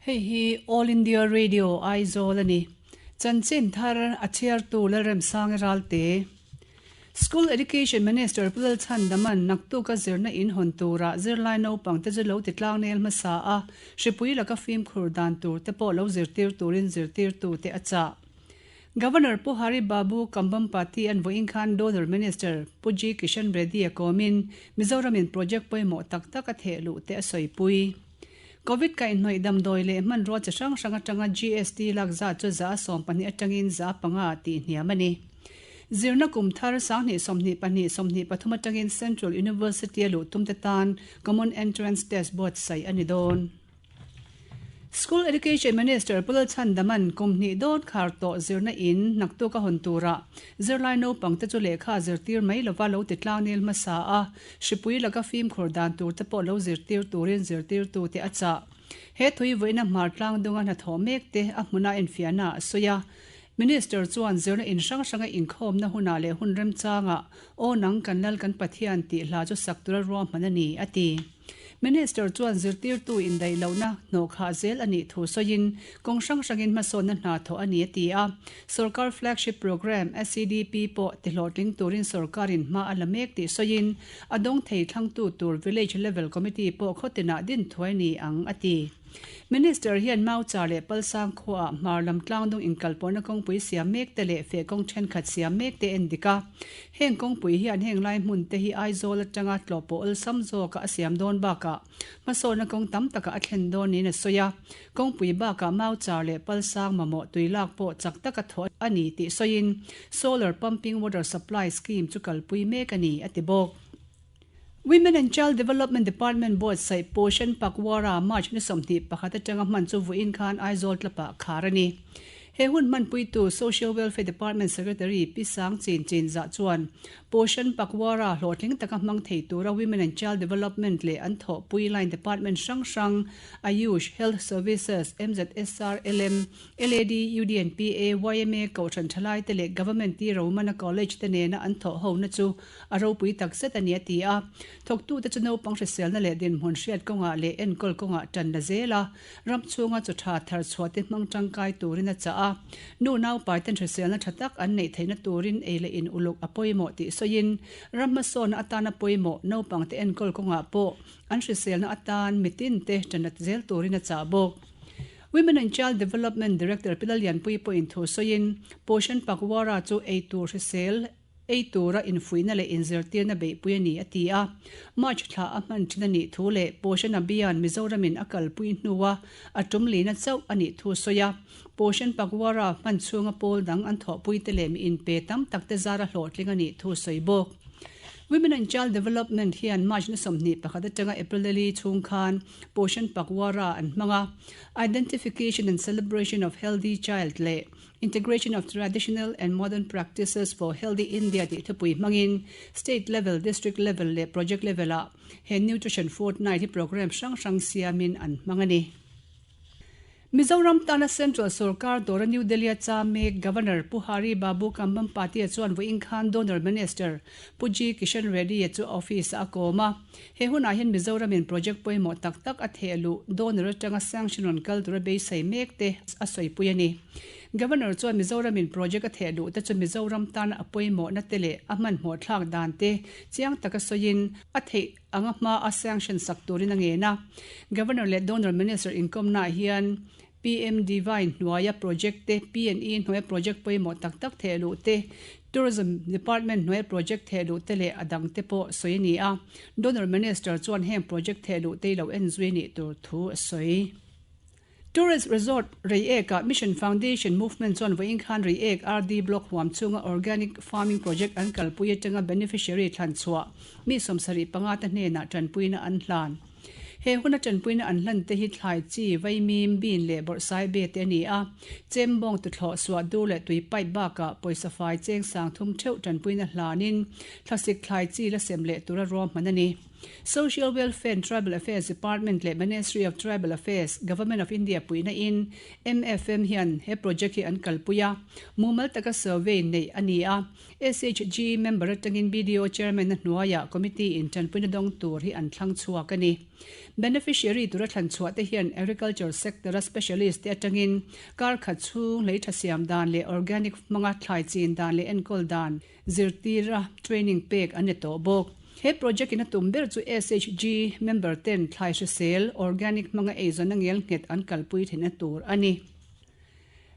Hei hi All India Radio Aizawl a ni. Chanchin thar a chhiartu Lalremsangi Ralte. School Education Minister Pu Lalchhandaman naktuka zirna in hawn tura zirlai naupang te chu lo ti tlangnel hmasa a, hripui laka fimkhur dan tur te pawh lo zirtir turin zirtirtu te a chah. Governor Pu Hari Babu Kambhampati an vawiin khan Donor Minister Pu G Kishan Reddy a kawmin Mizoramin project pawimawh tak tak a theh luh te a sawipui. Covid kaihhnawih damdawi leh hmanrua chi hrang hrang atanga GST lak zat chu 12% atangin 5% tih hniam a ni. Zirna kum thar 2022 23 atangin Central University a luh tumte tan Common Entrance Test buatsaih a ni dawn. School Education Minister Pu Lalchhandaman kum hnih dawn khar tawh zirna in naktuk a hawn turah zirlai naupangte chu lehkha zirtir mai lova lo ti tlangnel hmasa a, hripui laka fimkhur dan tur te pawh lo zirtir turin zirtirtute a chah. He thui vawiina hmar tlang dunga hnathawh mek te a hmuna enfiahna a sawi a. Minister chuan zirna in hrang hranga inkhawmna hunah leh hun remchangah Aw nang kan Lal kan Pathian tih hla chu sak tura ruahman a ni, a ti. Minister chuan zirtirtu indaih lohna hnawhkhah zel a nih thu sawiin kawng hrang hrangin hmasawnna hna thawh a ni a ti a. Sorkar flagship programme SEDP pawh tihlawhtling turin sorkarin hma a la mek tih sawiin a dawng thei thlangtu tur Village Level Committee pawh khawtinah din thuai ni ang a ti. Minister hian Mauchar leh Palsang khuaah hmar lam tlangdung inkalpawhna kawngpui siam mek te leh feh kawng thenkhat siam mek te en dik a. Heng kawngpui hian heng lai hmun te hi Aizawl atanga tlawhpawh awlsam zawka a siam dawn bakah hmasawnna kawng tam takah a thlen dawn niin a sawi a. Kawngpui bakah Mauchar leh Palsang mamawh tui lak pawh chak taka thawh a ni tih sawiin Solar Pumping Water Supply Scheme chu kalpui mek a ni a ti bawk. Women and Child Development Department buatsaih Poshan Pakwara March ni 21 atanga hman chu vawiin khan Aizawl tlapah khar a ni. He hun hmanpuitu Social Welfare Department Secretary Pi Sang Chin Chin Zah chuan Poshan Pakwara hlawhtling taka hmang thei tura Women and Child Development leh an thawhpui line department hrang hrang Ayush, Health Services, MZSR, LM, LAD, UDNPA, yma, Kohhran Thalaite leh Government T Romana College te nena an thawh hona chu A ropui tak zet a ni a ti a. Thawktute chu naupang hriselna leh dinhmun hriat kawngah leh enkawl kawngah tan la zel a, ram chhunga chaw tha thar chhuah te hmang tangkai turin a chah a. Nu naupaiten hriselna tha tak an neih theihna turin ei leh in uluk a pawimawh tih sawiin, ram hmasawnna atana pawimawh naupangte enkawl kawngah pawh an hriselna atan mitinte tanat zel turin a chah bawk. Women and Child Development Director Pi Lallianpuii pawhin thu sawiin, Poshan Pakwara chu ei tur hrisel, Ei tura infuihna leh inzirtirna beihpui a ni, a ti a. March thla a hman thin a nih thu leh Poshan Abhiyan Mizoramin a kalpui hnua a tum lina chauh a nih thu sawi a. Poshan Pakwara hman chhunga pawl dang an thawhpuite leh mi inpe tam takte zara hlawhtling a nih thu sawi bawk. Women and Child Development hian March ni 21 atanga April li chhung khan Poshan Pakwara an hmang a. Identification and Celebration of Healthy Child leh Integration of Traditional and Modern Practices for Healthy India tih thupui hmangin State level, District level leh Project level ah he Nutrition Fortnight hi programme hrang hrang siamin an hmang a ni. Mizoram tana Central Sorkar dawra New Delhi-a cham mek Governor Pu Hari Babu Kambhampati-a chuan vawiin khan Donor Minister Pu G Kishan Reddy-a chu office-ah a kawm a. He hunah hian Mizoramin project pawimawh tak tak a theh luh donor atanga sanction rawn kal tura beisei mek te a sawipui a ni. Governor chuan Mizoramin project a theh luh te chu Mizoram tana a pawimawhna te leh a hmanhmawh thlak dan te chiang taka sawiin a theih anga hma a sanction sak turin a ngen a. Governor leh donor minister inkawmnaah hian PM Divine hnuaia project te, PNE hnuaia project pawimawh tak tak theh luh te, Tourism Department hnuaia project theh luh te leh a dang te pawh sawi a ni a. Donor Minister chuan heng project theh luh te i lo en zui a nih tur thu a sawi. Tourist Resort Reiek-ah Mission Foundation Movement chuan vawiin khan Reiek RD Block huam chhunga Organic Farming Project an kalpui atanga beneficiary thlan chhuah mi 75 te hnenah tanpuina an hlan. He huna tanpuina an hlan te hi thlai chi, vaimim, bean leh bawrhsai be te a ni a. Chembawng tuthlawh suah dur leh tui pipe bakah pawisa fai cheng sang thum theuh tanpuina hlanin thlasik thlai chi la sem leh tura ruahman a ni. Social Welfare and Tribal Affairs Department leh Ministry of Tribal Affairs, Government of India puihna in MFM hian he project hi an kalpui a, mumal taka survey neih a ni a. SHG member atangin BDO Chairman a hnuaiah committee in tanpuina dawng tur hi an thlang chhuak a ni. Beneficiary tura thlan chhuah te hian Agriculture sector a specialist te atangin kar khat chhung lei tha siam dan leh organic hmanga thlai chin dan leh enkawl dan zirtira training pek an ni tawh bawk. He project in a tum ber chu SHG member ten thlai hrisel, organic hmanga eizawnna ngel nghet an kalpui theihna tur a ni.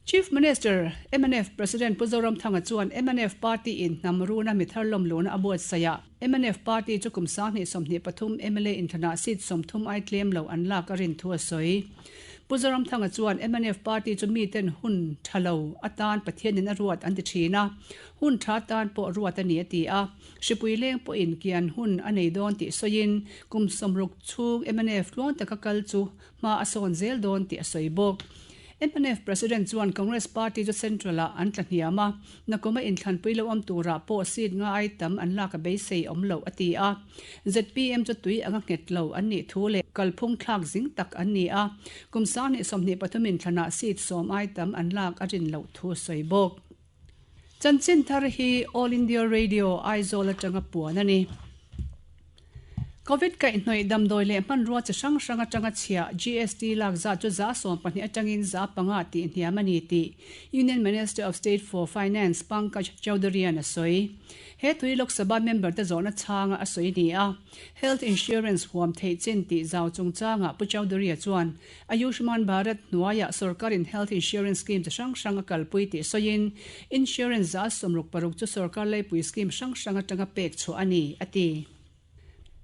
Chief Minister, mnf President Pu Zoramthanga chuan mnf party in hnam runa mi thar lawm lohna a buatsaih a, mnf party chu kum 2023 mla inthlanah seat 30 ai tlem lo an lak a rin thu a sawi. Pu Zoramthanga chuan mnf party chu miten hun tha lo atan Pathianin a ruat an ti thin a, hun tha tan pawh ruat a ni a ti a, hripui leng pawhin kian hun a nei dawn tih sawiin kum 60 chhung mnf tluang taka kal chu hma a sawn zel dawn tih a sawi bawk. Mnf President chuan Congress party chu Central-ah an tla hniam a, nakuma inthlanpui lo awm turah pawh seat nga ai tam an lak a beisei awm loh a ti a. Zpm chu tui anga nghet lo an nih thu leh kalphung thlak zing tak an ni a, kum 2023 inthlanah seat 10 ai tam an lak a rin loh thu a sawi bawk. Chanchin thar hi All India Radio Aizawl atanga puan a ni. Covid kaihhnawih damdawi leh hmanrua chi hrang hrang atanga chhia GST lak zat chu 12% atangin 5% tih hniam a ni tih Union Minister of State for Finance Pankaj Chaudhary-a'n a sawi. He tui Lok Sabha member te zawhna chhanga a sawi ni a. Health Insurance huam theih chin tih zau chungchangah Pu Chaudhary-a chuan Ayushman Bharat hnuaiah sorkarin health insurance scheme chi hrang hrang a kalpui tih sawiin, insurance 66% chu sorkar leipui scheme hrang hrang atanga pek chhuah a ni, a ti.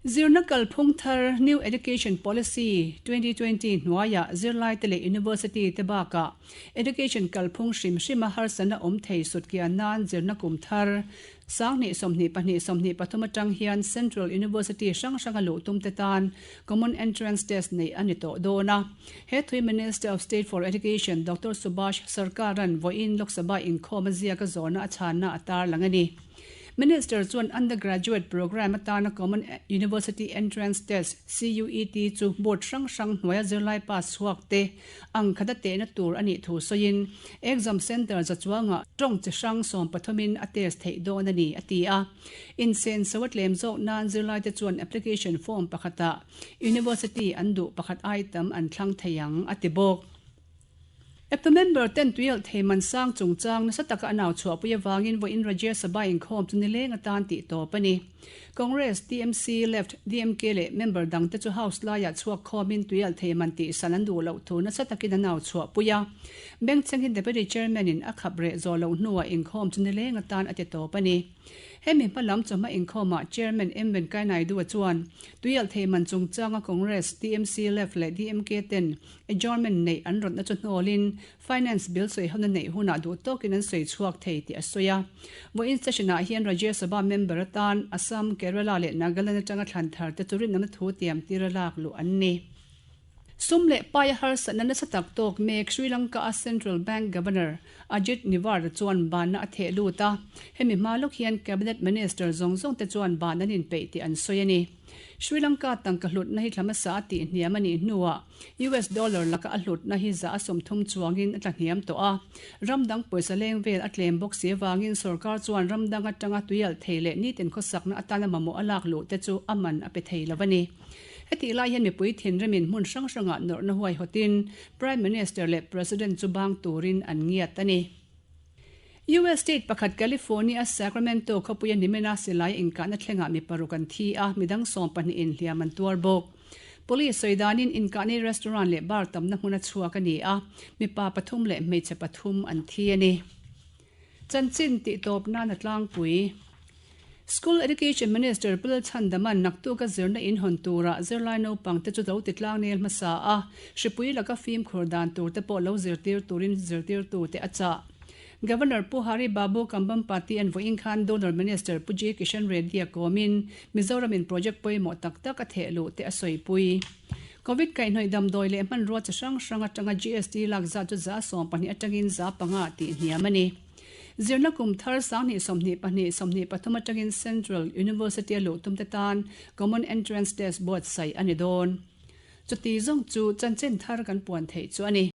Zirna kalphung thar New Education Policy 2020 hnuaiah zirlaite leh university te bakah education kalphung hrim hrima harsatna awm thei sutkian nan zirna kum thar 2022 23 atang hian Central University hrang hranga luh tum te tan Common Entrance Test neih a ni tawh dawn a. He thui Minister of State for Education Doctor Subhash Sarkar-a'n vawiin Lok Sabha inkhawm a ziak a zawhna a chhanna a tarlang a ni. Minister chuan Undergraduate Programme atana Common University Entrance Test, CUET, chu board hrang hrang hnuaia zirlai pass chhuak te ang khata tehna tur a nih thu sawiin exam centre za chuangah tawng chi hrang 13 in a test theih dawn a ni, a ti a. Insenso a tlem zawk nan zirlaite chuan application form pakhatah University an duh pakhat ai tam an thlang thei ang, a ti bawk. Eptu member ten tuialh thei man sang chungchang nasa taka a nau chhuahpui avangin vawiin Rajya Sabha inkhawm chu nileng atan tih tawp a ni. Congress, TMC, Left, DMK leh member dangte chu House laiah chhuak khawmin tuialh thei man tih san an duh loh thu nasa takin a nau chhuahpui a. Bengchhengin Deputy Chairman in a khap reh zawh loh hnuah inkhawm chu nileng atan a ti tawp a ni. Hemi hma lam chawhma inkhawmah Chairman M Venkaiah Naidu-a chuan tuialh thei man chungchanga Congress, TMC, Left leh DMK ten adjournment neih an rawtna chu hnawlin Finance Bill sawihona neih hunah duh tawkin an sawi chhuak thei tih a sawi a. Vawiin session-ah hian Rajya Sabha member atan Assam, Kerala leh Nagaland atanga thlan thar te chu rinawmna thu tiam tira lak luh an ni. Sum leh paia harsatna nasa tak tawk mek Sri Lanka-a Central Bank Governor Ajit Nivard chuan banna a theh lut a, hemi hma lawk hian Cabinet Minister zawng zawng te chuan ban an inpeih tih an sawi a ni. Sri Lanka tangka hlutna hi thla hmasa a tih hniam a nih hnuah US dollar laka a hlutna hi 30% chuangin a tla hniam tawh a, ram dang pawisa leng vel a tlem bawk si avangin sorkar chuan ram dang atanga tuialh thei leh nitin khawsakna atana mamawh a lak luh te chu a man a pe thei lo a ni. Hetih lai hian mipui thinrimin hmun hrang hrangah nawrhna huaihawtin Prime Minister leh President chu bang turin an ngiat a ni. US state pakhat California Sacramento khawpuia nimina silai inkahna thlengah mi paruk an thi a, midang 12 in hliam an tuar bawk. Police sawi danin inkahni restaurant leh bar tamna hmuna chhuak a ni a, mipa pathum leh hmeichhe pathum an thi a ni. Chanchin tih tawp nan a tlangpui. School Education Minister Pu Lalchhandama'n naktuka zirna in hawn turah zirlai naupang te chu lo ti tlang nel hmasa a, hripui laka fimkhur dan tur te pawh lo zirtir turin zirtirtu te a chah. Governor Pu Hari Babu Kambhampati an vawiin khan Donor Minister Pu G Kishan Reddy a kawmin Mizoramin project pawimawh tak tak a theh luh te a sawipui. Covid kaihhnawih damdawi leh hmanrua chi hrang hrang atanga GST lak zat chu 12% atangin 5% tih hniam a ni. Zirna kum thar 2022, 23 atangin Central University a luh tumte tan Common Entrance Test buatsaih a ni dawn. Chuti zawng chu chanchin thar kan puan theih chu a ni.